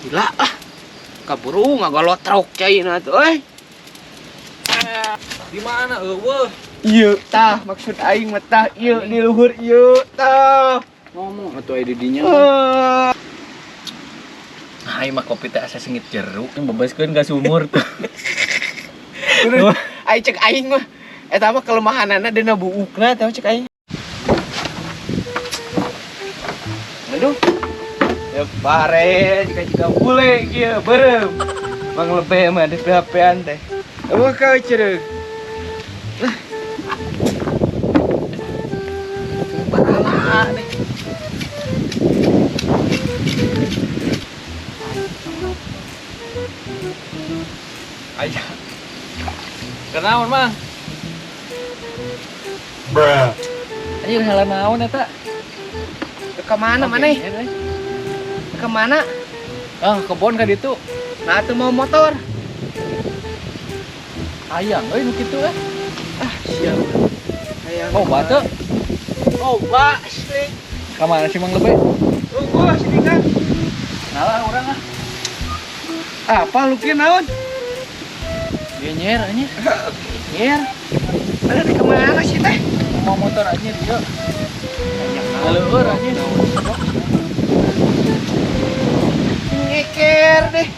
Gila ah. Kaburu ngagalotrok caina tuh euy. Di mana eueuh? Ieu tah maksud aing mah tah ieu di luhur ieu tah. Ngomong atuh aya di dinya. Eh. Nah, ieu mah kopi teh asa sengit jeruk, bebaskeun ka sumur tuh. Terus aing cek aing mah eta mah kelemahanana dina buukna teh cek aing. Aduh. Ya pare jika-jika bule kieu beureum. Mang lebeh mah di HP-an teh. Eueuh kau cereug. Lah. Barala nih. Aya. Kenaon, Mang? Bruh. Anjir heula naon eta? Ke mana maneh? Ke mana? Ah, kebon ka ditu. Nah, tuh mau motor. Hayang euy nu kitu eh. Ah, siap. Hayang. Oh, batu. Oh, ba, asli. Ka mana sih Mang Lebe? Tunggu sini kan. Ngalah urang ah. Apa lu kieu naon? Genyer anjir. Nyer. Ada di kemana sih teh? Mau motor anjir ieu. Leueur anjir. Ngeker deh.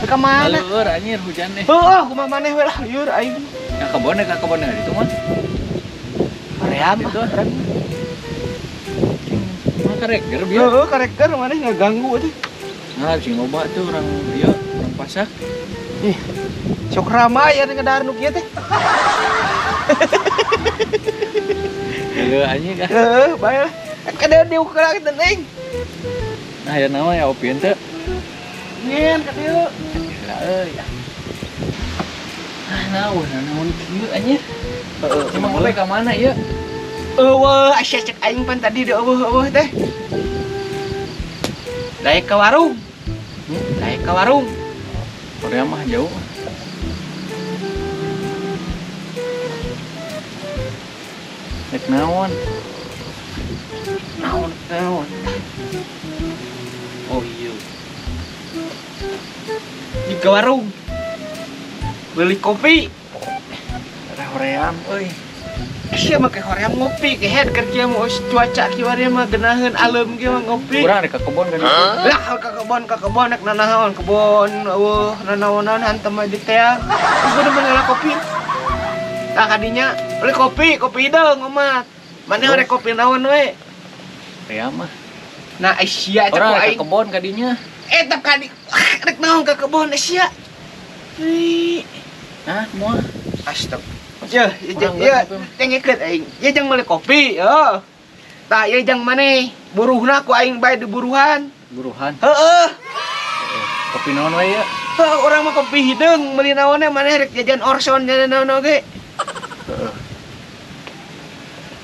Ke mana? Leueur anjir hujan deh. Heuh, kumaha maneh we lah lieur aing. Ka kebon ditu mah. Hoream Itu. ah, urang. Mah kareker bieu. Heuh, kareker maneh ngaganggu teh. Nah, sing loba tuh orang ieu, orang pasak. Ih, sok ramai ya ngedahar nu kieu teh. Heuh anjing ah. Heuh, bae lah. Kada diukur teh neng. Nah, ya nama ya opieun teh. Nyen ka dieu. Gila euy. Ah, naon naon kieu anjir. Heeh, Emang boleh ka mana ieu? Eueuh, asa cek aing pan tadi di eueuh-eueuh teh. Daek ka warung. Daek ka warung. Korea mah jauh. Rek naon? Naon naon. Oh iya. Di ke warung. Beli kopi. Ada hoream euy. Sia make hoream ngopi kehed keur kieu mah cuaca kieu mah geunaheun alem kieu mah ngopi. Urang rek ka kebon kan. Lah ka kebon rek nanaon kebon eueuh nanaonan hantem aja teh. Kudu meunang kopi. Tah kadinya beli kopi, kopi hideung omat. Maneh rek kopi naon we? Hoream mah. Nah, sia cek Urang ku rek ka aing. kebon kadinya. Eta kadi rek naon ka kebon sia. Ih, Nah, moal. astag. Ya, ya, Urang ya, geus ngopi mah. tengekeun aing. Ya jang meuli kopi, yo. Tah, ieu jang maneh. Buruhna ku aing bae di buruhan. Buruhan. Heeh. Kopi naon we ieu? Heuh, urang mah kopi hideung, meuli naonnya maneh rek jajan Orson jajan naon oge.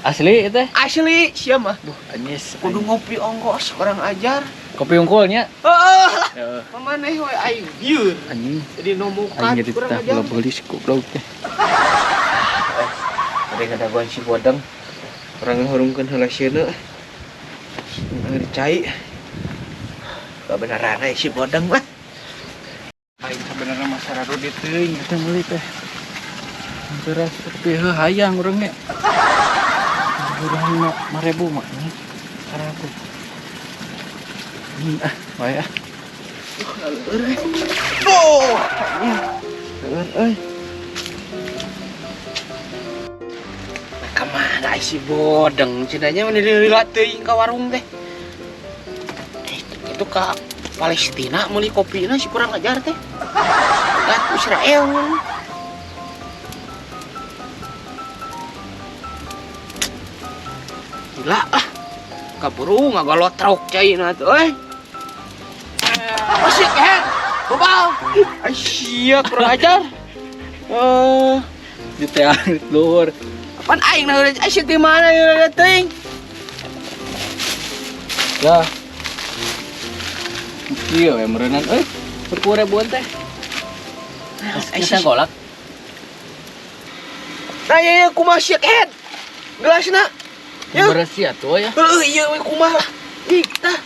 Asli itu teh? Asli sia mah. Duh, anjis. Kudu ngopi ongkos kurang ajar. Kopi unggulnya. Heeh lah. Heeh. Maneh we aing lieur. Anjing. Jadi nomokan Aing jadi kurang tah ajar. bola belis goblok teh. Ada ngadaguan si bodeng. Urang ngahurungkeun heula sieuna. Air cai. Kebenaran si bodeng lah. Aing sebenarnya masyarakat rudi teuing eta meuli teh. Beras tapi heuh hayang urang ge. Urang 5.000 mah nya. Saratus. Ah, bae ah. Leueur euy. Oh, leueur euy. Nah, ka mana si bodeng cenah mah lila teuing ka warung teh. Itu ka Palestina meuli kopina si kurang ajar teh. Gat Israel. Gila ah. Kaburu ngagalotrok caina tuh euy. Masih kehed. Bobal. Sia kurang ajar. Di teang luhur. Apaan aing nah sia di mana ya teuing? Ya. Kieu we meureunan euy. 10.000-an teh. Sia golak. Nah, ya kumaha sia kehed. Gelasna. Ya. Beres atuh ya. Heuh, ieu we kumaha lah. Ih, tah.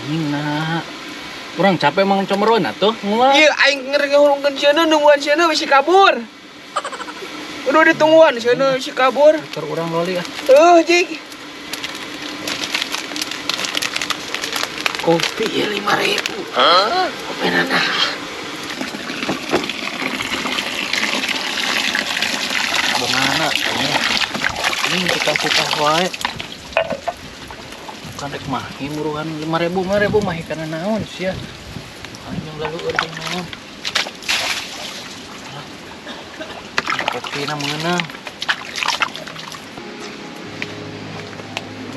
Anjing nah. Kurang capek Mang Comron atuh ngual. Ieu aing ngeri ngahulungkeun sieuna nungguan sieuna bisi kabur. Udah ditungguan sieuna bisi kabur. Keur urang loli ah. Jig. Kopi ya 5.000. Hah? Kopi nanah. Bongana ini kita wae. Bukan rek mahi muruhan 5.000 5.000 mahi kana naon sia. Anjing lalu eureun naon. Kopi na meunang.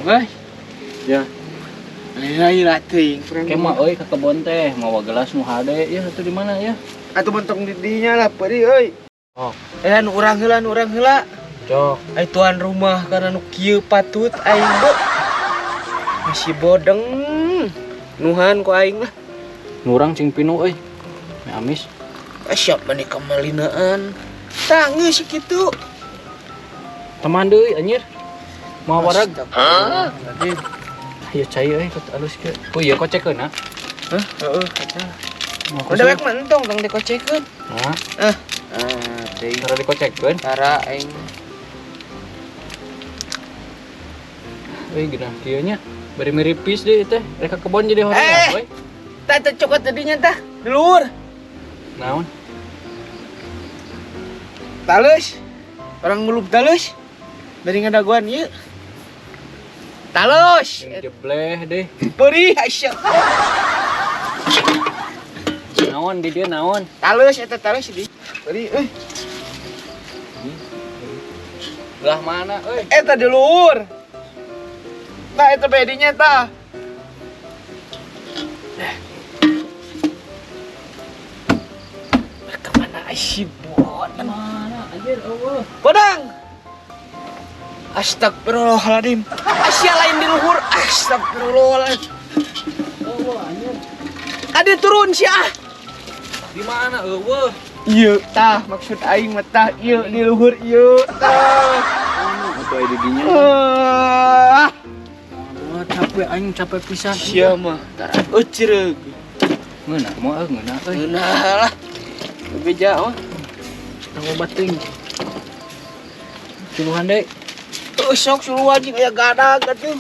Wah, Ya, lain lah teuing. kema euy ka kebon teh mawa gelas nu hade ya atuh di mana ya? Atuh mentong di dinya lah peuri euy. Oh, Eh nu urang heula nu urang heula. cok. Ai tuan rumah karena nu kieu patut aing be. Masih bodeng. Nuhan ku aing lah. Nu urang cing pinu euy. Meh amis. Ah, siap mani kamalinaan. Tah geus kitu. Teman deui anjir. Mawa warag. Hah? Ayo cai euy kot alus kieu. Oh iya kocekeun ha. Hah? Heeh, eta. Mau Udah wek mentong tong dikocekeun. Nah, Ah. Ah, teuing. cara dikocekeun. Tara aing. Euy geunah kieu nya. Bari miripis deui teh. Rek ka kebon jadi hoream Eh. euy. Tah teh cokot tadinya tah di luhur. Naon? Talus. Orang ngulup talus. Dari ngadaguan ieu. Talus. Jeung jebleh deh. Perih Aisyah. Naon di dieu naon? Talus eta talus di. Perih euy. Belah mana euy? Eta di luhur. Tah eta bedinya tah. Kemana sih bodang? Mana anjir eueuh. Bodang. Astagfirullahaladzim. Asia lain di luhur. Astagfirullahaladzim. Eueuh anjir. Ade turun sih ah. Di mana eueuh? Iya, tah maksud aing mah tah ieu di luhur ieu tah. Atuh aya di dinya. Ah, Wah, capek aing capek pisan. sia mah tara eucereug. Ngeunah moal ngeunah euy. Ngeunah lah. Beja mah. Tong obat teuing. Suluhan deui. Tuh sok suluhan jeung aya gadag atuh.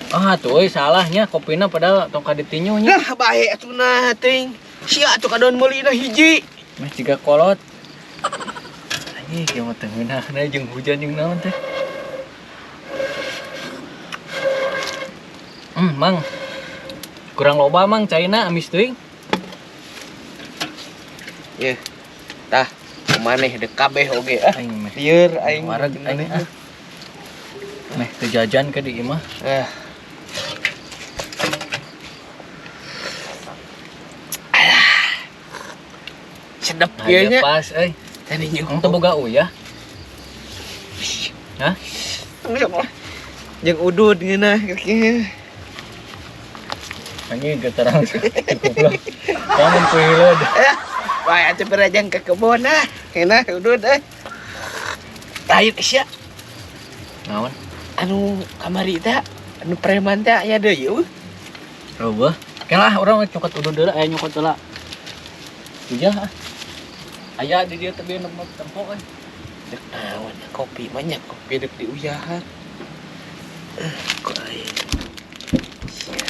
Ah tuh euy salahnya kopina padahal tong ka ditinju nya. Nah, bae atuh nah teuing. Sia atuh kadon meulina hiji. Meh jiga kolot. Anjing kieu mah teu ngeunahna jeung hujan jeung naon teh. Mang. Kurang loba mang caina amis teuing. Ye. Tah, maneh deuk kabeh oge ah. Aing meh. Lieur aing Wareg aing ah. Meh teu jajan ke di imah. Eh. Sedep Nah, kieu nya. pas euy. Tadi jeung Ang teu boga uyah. Hah? Jeung udud ngeunah kieu. Anjing geterang cukup lah. Kamu kuilod. Eh, bae atuh berajang ke kebon ah. Ngeunah udud eh. Lain sia Naon? anu kamari teh anu preman teh aya deui eueuh. Eueuh. Kelah urang nyokot udud heula aya nyokot heula. Uyah ah. Aya di dieu teh nu tempo euy. Dek naon kopi mah nya kopi dek diuyahan. Kok aing. Sia.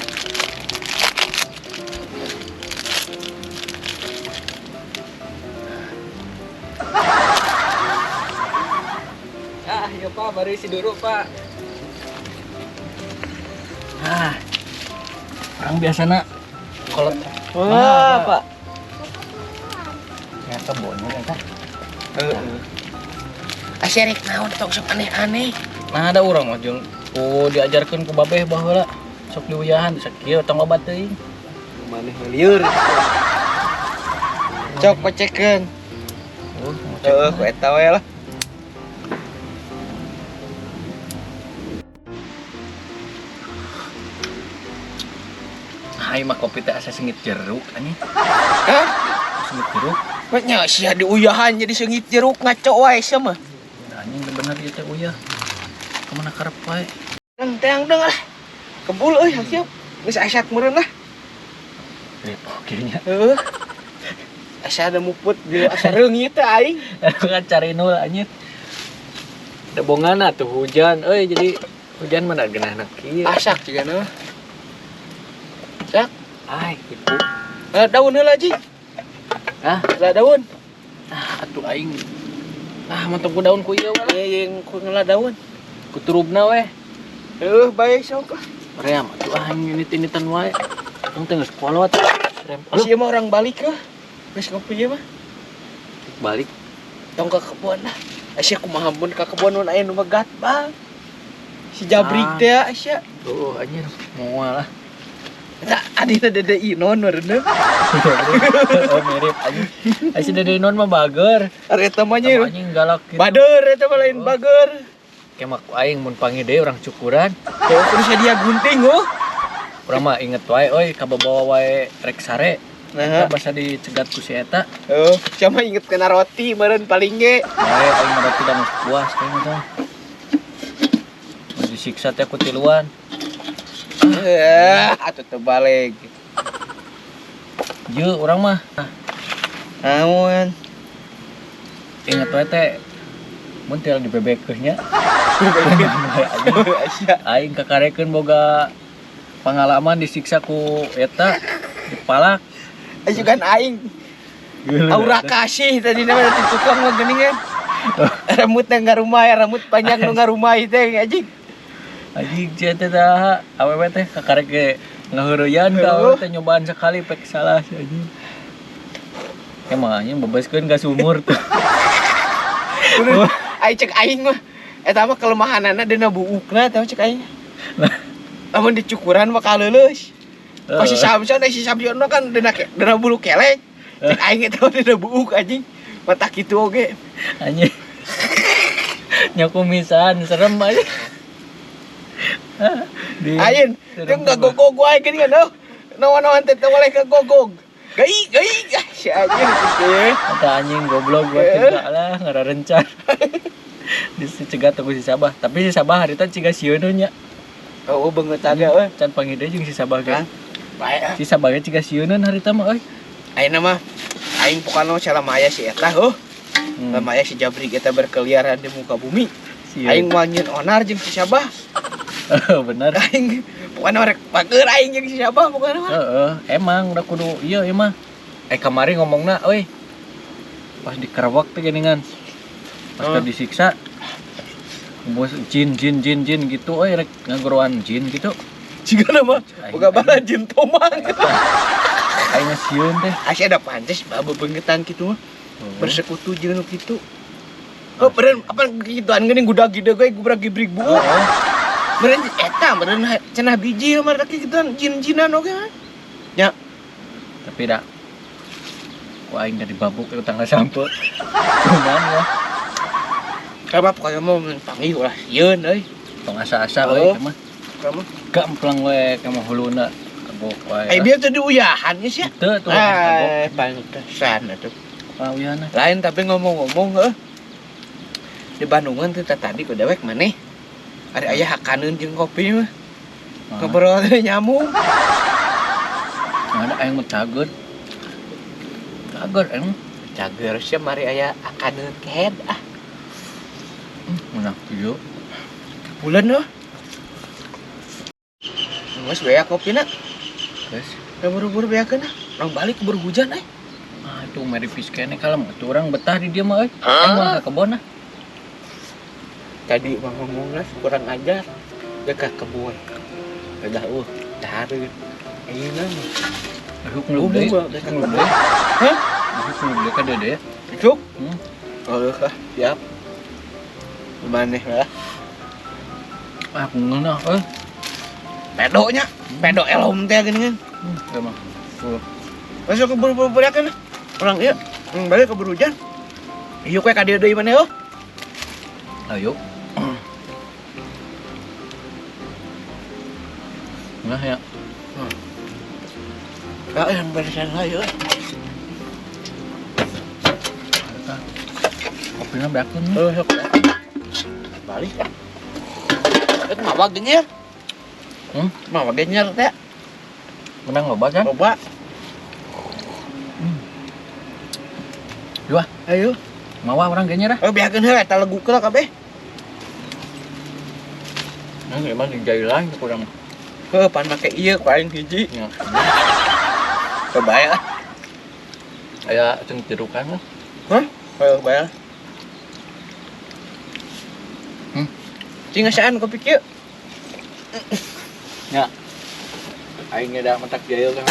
Ah, ya Pak, baru isi dulu Pak. Ah. Orang biasana kalau Wah, Pak. Ya kebonnya kan. Heeh. Asa rek naon tong sok aneh-aneh. Nah, ada urang mah jeung ku diajarkeun ku babeh baheula. Sok diuyahan sakieu tong loba teuing. Maneh lieur. Cok kocekeun. Oh, Heeh, ku eta we lah. Hai mah kopi teh asa sengit jeruk anjing. Hah? Sengit jeruk. Nya sia diuyahan jadi sengit jeruk ngaco wae sia mah. Anjing bener ieu teh uyah. Kemana karep wae. Deng teang deng lah. Kebul euy siap. Geus asak meureun lah. Repok nya. Heeh. Asa ada muput di asa reungit teh aing. Kan cari nul anjir. Da bongana tuh hujan euy, jadi hujan mana geunahna kieu. Asak juga na. Sak, Ai ibu. Daun heula ji. Ah, Lah daun. ah atuh aing. Ah mantap ku daun ku ieu we. Ieu yang ku ngela daun. Ku turubna we. Heuh, bae sok lah. Ream atuh aing init-initan wae. Tong teh geus kolot. Rem. Aduh, Si mah orang balik ke. Geus ngopi ieu mah. balik. Tong ka kebon lah. Asya kumaha mun ka kebon mun aya nu megat bang. Si Jabrik Ah. teh Asya. Tuh anjir moal lah. Eta adina Dede Inon meureun. Oh mirip anjing. Ai si Dede Inon mah bager. Ari eta mah nya. Anjing galak gitu. Bader eta mah lain bager. Kemak aing mun panggil deui urang cukuran. Tuh kudu dia gunting oh. Urang mah inget wae euy kababawa wae rek sare. Nah, Eta basa dicegat ku si eta. oh, sama inget kena roti meureun paling ge. Wae aing mah roti da geus puas kayaknya teh. Mau disiksa teh ku tiluan. Eh, atuh teu balik. Ye urang mah Naon? inget wae teh mun teu dibebekeuh nya. Asya. Aing kakarekeun boga pengalaman disiksa ku eta dipalak. Ayo kan aing aura kasih tadi nama di tukang mah geuning kan. Rambutna ngarumai, rambut panjang nu ngarumai teh anjing. Anjing sia teh dah awewe teh kakarek ge ngaheureyan ka awewe teh nyobaan sekali pek salah si anjing. Emang anjing bebaskeun ka sumur tuh. Aing cek aing mah eta mah kelemahanana dina buukna eta mah cek aing. Lamun dicukuran mah kaleuleus. Pas si Samson, si Samson mah kan dina dina bulu kelek. Cek aing eta mah dina buuk anjing. Mata kitu oge. Anjing. Nyakumisan serem aja. Di Ayin, serem jeung ngagogog wae geuning kan. Naon-naon teh teu boleh kagogog. Gai gai si anjing kitu ye. Kata anjing goblok gua tidak lah ngararencan. Dicegat ku si Sabah, tapi si Sabah harita ciga sieun nya. Oh, beungeut aga euy. Can panggil deui jeung si Sabah ge. Hah? Bae ah. Si Sabah ge ciga sieuneun harita mah euy. Ayeuna mah aing pokona salamaya si eta heuh. Lamaya si Jabrik eta berkeliaran di muka bumi. Sieun. Aing moal nyieun onar jeung si Sabah. Bener. Aing pokona rek bager aing jeung si Sabah pokona mah. Heeh, emang udah kudu iya ieu mah. Kamari ngomongna euy. Pas dikerewek teh geuningan. Pas oh. Disiksa. Bos jin jin jin jin gitu euy rek ngagoroan jin gitu. Jigana mah boga bala jin tomang. Aing sieun teh. Asya ada pantes babe beungetan kitu mah. Bersekutu jeung nu kitu. Oh, beureun apa gituan geuning gudag gede ge gubrak gibrik buuk. Beureun eta beureun cenah biji mah rek gituan jin-jinan oge mah. Nya. Tapi dah ku aing dari babuk ke tangga sampo. Cuman ya. Kenapa pokoknya mau panggil ulah sieun euy. Tong asa-asa euy mah. Kamu gamplang we kamu huluna kagok wae. Ai bieu teh diuyahan geus ya. Teu tuh kagok. Pantesan atuh. Ah uyahna. Lain tapi ngomong-ngomong heuh. Di Bandungan teh tadi ku dewek maneh. Ari aya hakaneun jeung kopi mah. Ngobrol teh nyamuk. Mana aing mah cager. Cager aing. Cager sia mari aya hakaneun kehed ah. Menang tujuh. Bulan heuh. Geus beak kopina. Geus. Da buru-buru beakeun ah. Urang balik keburu hujan euy. Ah itu meripis keneh kalem atuh urang betah di dieu mah euy. Aing mah ka kebon ah. Tadi mah ngomongna kurang ajar. Deuk ka kebun. Udah eueuh. Dahareun. Ayeuna mah. Isuk ngeluh deui. Deuk ka kebun. Hah? Isuk ngeluh deui ka dede. Isuk? Hmm. Oh, ah, siap. Maneh lah. Ah, ngeunah euy. Pedonya, pedo elom teh geuningan. Emang. Masuk ke buru-buru bereakeun. Urang ieu, balik keburu hujan. Ieu we ka dieu deui maneh heuh. Ayo. Nah ya. Ah, yang beresan lah yeuh. Kopina beakeun. Heuh, sok. Balik ah. Itu mawa genyer. Mawa genyer teh. Menang loba kan? Loba. Dua. Ayo. Mawa urang genyer ah. Oh, biarkeun heula eta legu heula kabeh. Nah, emang dijailan kurang. Heuh, pan make ieu ku aing hiji. Ya. Coba ya. Aya ceng jerukan lah. Hah? Heuh, bae. Cing ngasaan kopi kieu. Ya. Aing da mentak jail kan.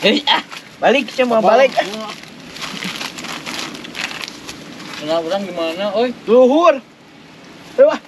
Eh, ah, balik cuma mau balik. Kenal urang gimana, oi? Luhur. Ayo ah.